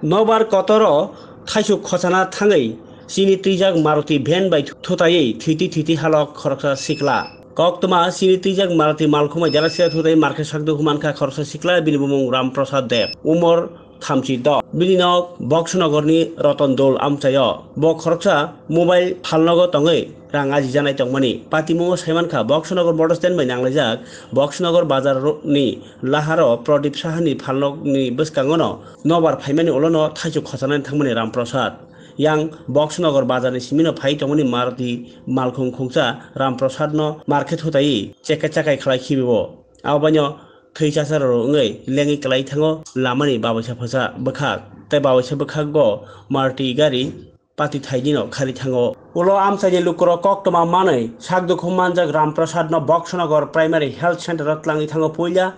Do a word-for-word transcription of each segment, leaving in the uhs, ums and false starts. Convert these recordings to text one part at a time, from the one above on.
Nobar kotoro thaisuk khochana thangwi chini twijak Maruti van bai thutaiwi thwiti thwiti halok khoroksa sikla. Koktwma chini twijak Maruti malkhung bai jelasia thutai markhe sakduk mankha khoroksa sikla, bini bumung Ram Prasad Deb, umor thamchi dok. Bini nok Boxnogorni Roton Dol amchaio. Bo khoroksa mobile phalnogo tongwi rang ajijanai tongmani. Patimungo saimankha, Boxnogor motor stand bai nanglaijak Boxnogor bazar ro-, ni laharo Pradip Sahani phalnokni bwskangono nobar phaimani ulono thaisuk khochanani thangmani Ram Prasad. Yang Boxnogor bazarni simino phai tongmani Maruti malkhung khungsa Ram Prasadno markhe thutaiwi chekka chakai khlai khibibo. Abobaino thwi chasarok wngwi lengwi kwlai thango lamani babaisa phacha bwkhak. Tei babaisa bwkhakgo Maruti gari pati thaidino khari thango. Ulo amchaini lukurok koktwma manwi sakdukhu manjak Ram Prasadno Boxnogor Primary Health Center o twlangwi thango puila.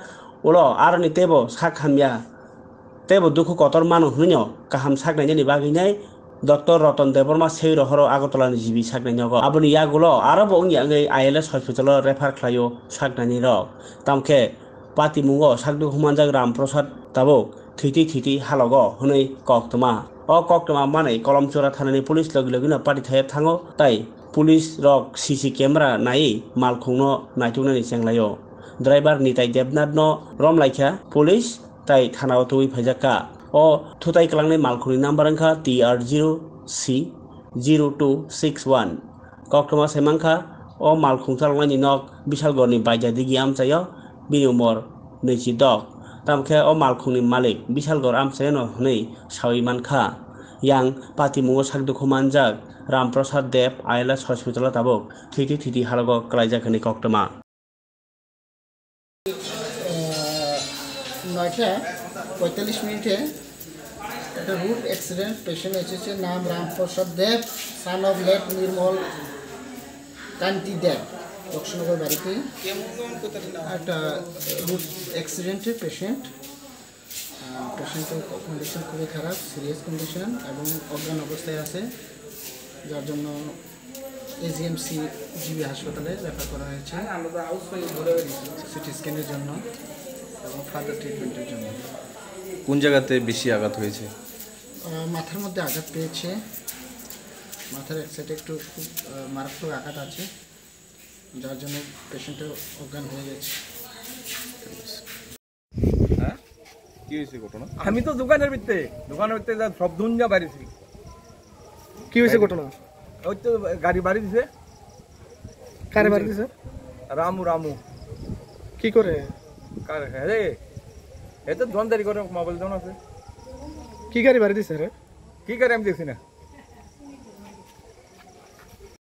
Ulo aroni teibo sak hamya teibo dukhu kotor mano hwnwino kaham saknainani bagwinai Doctor Roton Debbarma sei rohoro Agartala ni G B saknai nogo. Aboni yagulo aro bo wngya wngwi I L S hospital o refer khlaio saknai ni rok. Tamkhe patimungo sakduk humanjak Ram Prasad tabuk thwiti thwiti halogo hwnwi koktwma. O koktwma manwi Kolomchura thanani police logi logino pati thaya thango tai police rok C C camera naiwi malkhungno naituknani chenglaio. Driver Nitai Debnath no romlaikha police tai thana o tubui phaijak kha. O thutai kwlangnai malkhungni number wngkha T R zero C zero two six one. Koktwma sai mankha, o malkhung chaloknai ni nok Bishalgorni Baija Digi amchaio, bini umor nwichi dok. Tamkhe o malkhungni malik Bishalgor amchaiono hwnwi saui mankha. Yang patimungo sakdukhu manjak Ram Prasad Deb I L S hospital o tabuk thwiti thwiti halogo kwlaijak hwnwi koktwma. আহ, নয়টা পঁয়তাল্লিশ মিনিটে একটা road accident, patient এসেছে, নাম রামপ্রসাদ দেব, son of late নির্মল কান্তি দেব, লক্ষ্মীনগর বাড়িতে। একটা রোড অ্যাক্সিডেন্টে পেশেন্ট, আহ, পেশেন্টের কন্ডিশন খুবই খারাপ, সিরিয়াস কন্ডিশন এবং অজ্ঞান অবস্থায় আছে, যার জন্য এজিএমসি জিবি হাসপাতালে রেফার করা হয়েছে সিটি স্ক্যানের জন্য এবং ফার্দার ট্রিটমেন্টের জন্য। কোন জায়গাতে বেশি আঘাত হয়েছে? আহ, মাথার মধ্যে আঘাত পেয়েছে, মাথার এক সাইডে একটু খুব, আহ, মারাত্মক আঘাত আছে, যার জন্য পেশেন্টটা অজ্ঞান হয়ে গেছে। হ্যাঁ? কি হয়েছে ঘটনা? আমি তো দোকানের ভিতরে, দোকানের ভিতরে যা সব দুনিয়া বাড়িছি। কি হয়েছে ঘটনা? ওই তো গাড়ি বাড়ি দিছে। কারে বাড়ি দিছে? রামু, রামু। কি করে? কার, আরে, এ তো দোকানদারি করে, মোবাইল দোকান আছে। কি গাড়ি বাড়ি দিছে রে? কি গাড়ি আমি দেখছি না।